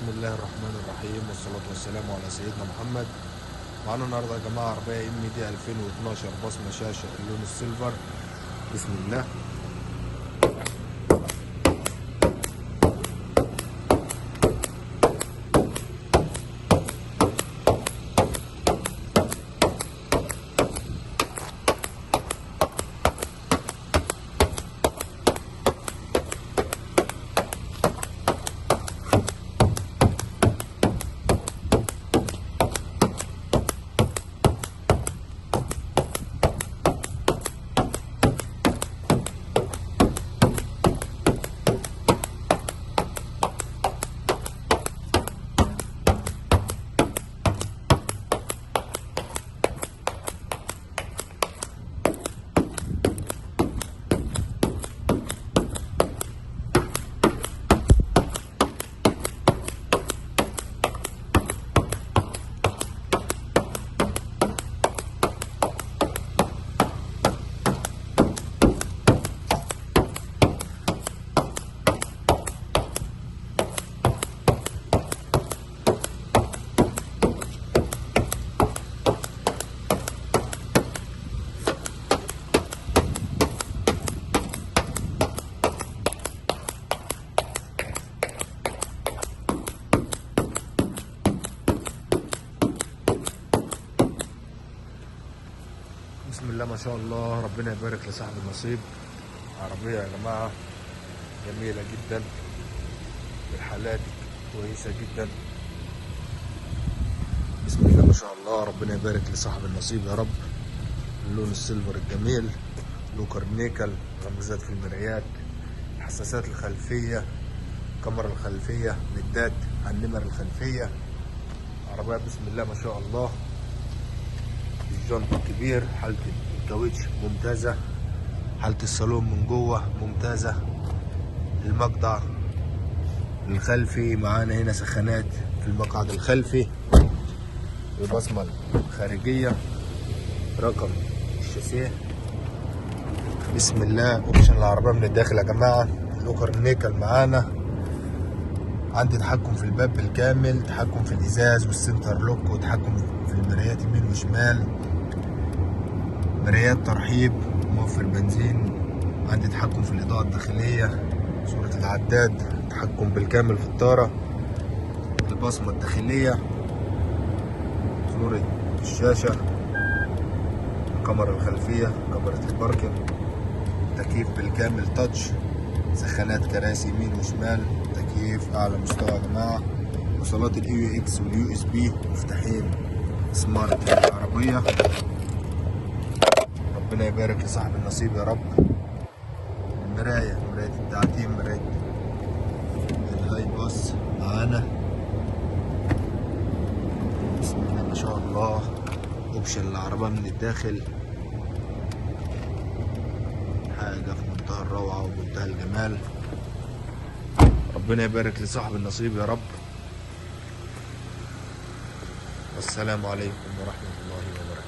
بسم الله الرحمن الرحيم، والصلاة والسلام على سيدنا محمد. معانا النهارده يا جماعة عربية MD 2012 بصمة شاشة اللون ال silver. بسم الله. بسم الله ما شاء الله، ربنا يبارك لصاحب النصيب. عربية يا جماعة جميلة جدا، الحالات كويسة جدا. بسم الله ما شاء الله، ربنا يبارك لصاحب النصيب يا رب. اللون ال silver الجميل، لوكر نيكل، غمزات في المرايات، الحساسات الخلفية، الكاميرا الخلفية، ليدات على النمر الخلفية. عربية بسم الله ما شاء الله، الجنط الكبير، حالة الكاوتش ممتازة، حالة الصالون من جوه ممتازة، المقطع الخلفي معانا هنا سخانات في المقعد الخلفي، البصمة الخارجية، رقم الشاسيه. بسم الله. option العربية من الداخل يا جماعة، لوكر نيكل معانا، عندي تحكم في الباب بالكامل، تحكم في الازاز وال center lock، وتحكم في المرايات يمين وشمال، مرايات ترحيب، موفر بنزين، عندي تحكم في الاضاءة الداخلية، صورة العداد، تحكم بالكامل في الطارة، البصمة الداخلية، صورة الشاشة، الكاميرا الخلفية، كاميرا ال parking، تكييف بالكامل touch، سخانات كراسي يمين وشمال، تكييف اعلى مستوى يا جماعة، وصلات ال AUX وال USB، مفتاحين smart العربية. ربنا يبارك لصاحب النصيب يا رب. المراية، مراية التعتيم، مراية ال high pass معانا. بسم الله ما شاء الله. option العربية من الداخل حاجة في منتهى الروعة ومنتهى الجمال. ربنا يبارك لصاحب النصيب يا رب. والسلام عليكم ورحمة الله وبركاته.